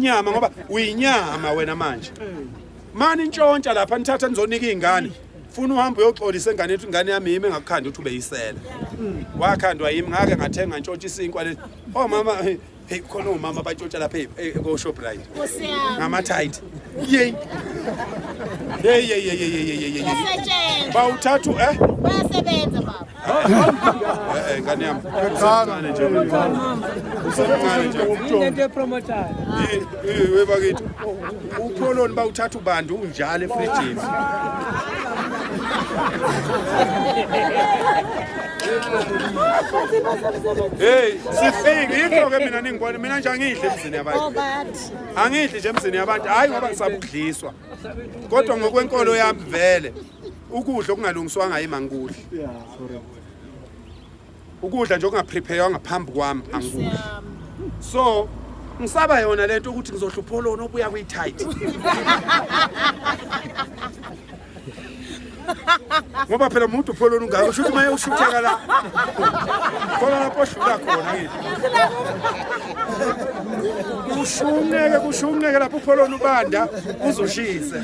Inyama ngoba uyinyama wena manje. Mani intshontsha lapha nithatha nizonika izingane. Funa uhambe uyoxolisa engane ethi ingane yami yimi engakukhanda ukuthi ubeyisela. Wakhandwa yimi ngake ngathenga ntshontsha isinkwa lesi. Oh mama hey khona omama abatshontsha lapha ko Shoprite. Ngama tight. Yey. Hey hey hey hey hey hey. Bawuthathu eh? Bayasebenza baba. Eh eh ngane yami. Usemncane nje. Usemncane nje. Into epromotayo. Eh we bakithi. Upholoni bawuthatha ubantu unjalo efrijini. Hey, sifike yikho ke mina ningibona mina nje angidli emzini yabantu. Angidli nje emzini yabantu hayi ngoba ngisaba ukudliswa. Kodwa ngokwenkolo yami vele ukudla okungalungiswanga yimi angikudli. Ukudla nje okungaprepare ngaphambi kwami angikudli. So ngisaba yona lento ukuthi ngizohlupha lona obuya kwi-tight. Ngoba phela umuntu upholona ungaka usho ukuthi maye ushutheka la. Khona lapho ohlula khona ngithi. Kushunqeke kushunqeke lapho upholona ubanda uzoshise.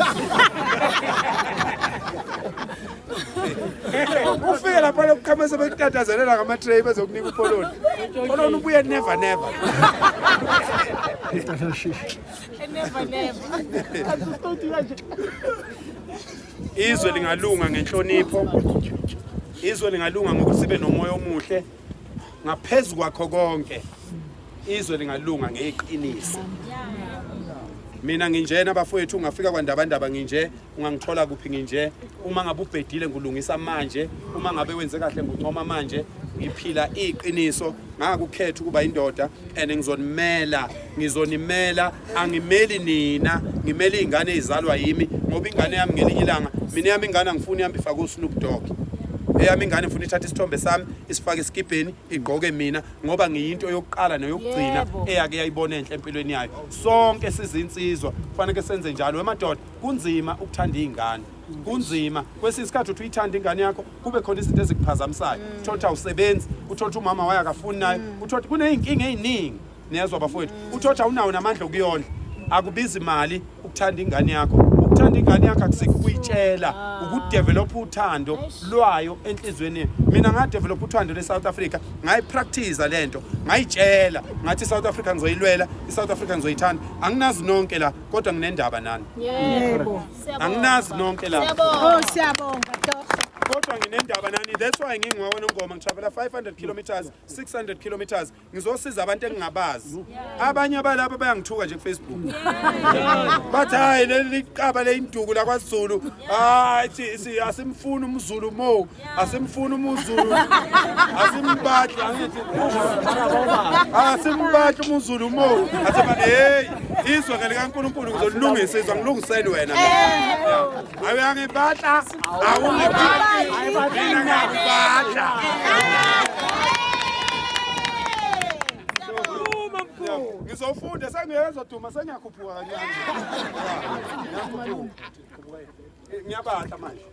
Ufike lapha lokuqhamesa bekutatazelela ngama-tray bezokunika upholoni. Pholoni ubuye never never. Never never. Izwe lingalunga ngenhlonipho. Izwe lingalunga ngokuthi sibe nomoya omuhle. Ngaphezu kwakho konke izwe lingalunga ngeqiniso. Mina nginjena bafowethu ungafika kwandabandaba nginje ungangithola kuphi nginje uma ngabe ubhedile ngulungisa manje uma ngabe wenze kahle nguncoma manje ngiphila iqiniso ngakukhetha ukuba indoda and ngizonimela ngizonimela angimeli nina ngimela izingane ezizalwa yimi ngoba ingane yami ngelinye ilanga mina yami ingane angifuni ihambe ifake uSnoop Dogg eyami ingane ngifuna ithathe isithombe sami isifake esikibheni igqoke mina ngoba ngiyinto yokuqala neyokugcina eyake yayibona enhle empilweni yayo sonke sizinsizwa kufanele senze njalo wemadoda kunzima ukuthanda izingane kunzima kwesinye isikhathi uthi uyithanda ingane yakho kube khona izinto ezikuphazamisayo uthole ukuthi awusebenzi uthole ukuthi umama waye akafuni nayo uthole ukuthi kuney'nkinga ey'ningi niyezwa bafowethu uthole ukuthi awunawo namandla okuyondla akubizi imali ukuthanda ingane yakho ukuthanda ingane yakho akusikho ukuyitshela ukudevelopha uthando lwayo enhliziyweni mina ngadevelopha uthando le-South Africa ngayipractice lento ngayitshela ngathi i-South Africa ngizoyilwela i-South Africa ngizoyithanda anginazi nonke la kodwa nginendaba nani Yebo. Anginazi nonke la. Siyabonga. Oh siyabonga Torho. Kodwa nginendaba nani that's why ngingwawona ngoma ngitravela 500 kilometers 600 kilometers ngizosiza abantu engingabazi. Abanye abalapha bayangithuka nje ku Facebook. Bathi hayi leli liqaba leyinduku la kwaZulu. Hayi asimfuni umZulu mo. Asimfuni umZulu. Asimbadli angithi. Asimbadli umZulu mo. Athi manje hey izwe ke likaNkulunkulu ngizolungisa izwe ngilungisele wena. Ayi uyangibadla awungibadli mina ngiyakubadla. Ngizofunda sengiyezoduma sengiyakhuphuka kancane. Ngiyabadla manje.